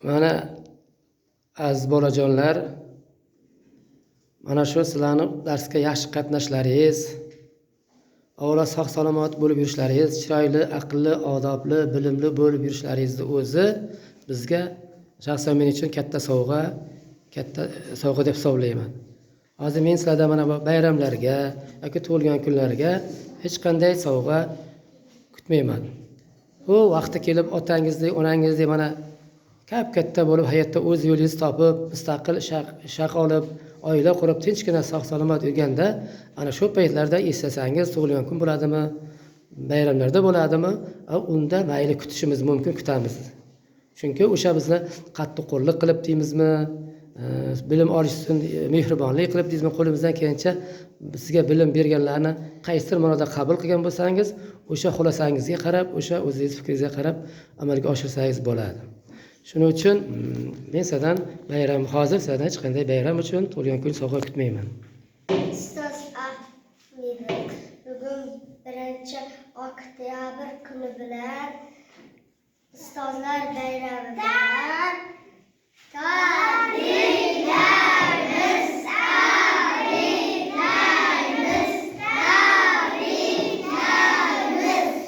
Mana, aziz bolajonlar, mana shu sizlarni darsga yaxshi qatnashlaringiz, avvalo sog' salomat bo'lib yurishlaringiz, chiroyli, aqlli, odobli, bilimli bo'lib yurishlaringizni o'zi bizga, shaxsan men uchun katta sovg'a, katta sovg'a deb hisoblayman. Hozir men sizlardan mana bu bayramlarga yoki tug'ilgan kunlarga hech qanday sovg'a kutmayman. U vaqti kelib otangizdek, onangizdek mana kap katta bo'lib, hayotda o'z yo'lingizni topib, mustaqil ish olib, oila qurib, tinchgina sog' salomat yurganda, ana shu paytlarda eslasangiz, tug'ilgan kun bo'ladimi, bayramlarda bo'ladimi, unda mayli, kutishimiz mumkin, kutamiz. Chunki o'sha bizni qattiqqo'llik qilib deymizmi, bilim olish uchun mehribonlik qilib deymizmi, qo'limizdan kelgancha sizga bilim berganlarni qaysidir ma'noda qabul qilgan bo'lsangiz, o'sha xulosangizga qarab, o'sha o'zingiz fikringizga qarab amalga oshirsangiz bo'ladi. Shuning uchun men sizdan bayram, hozir sizdan hech qanday bayram uchun, tug'ilgan kun sovg'a kutmayman. Ustoz Ahmedov, bugun 1-oktyabr kuni bilan, ustozlar bayrami bilan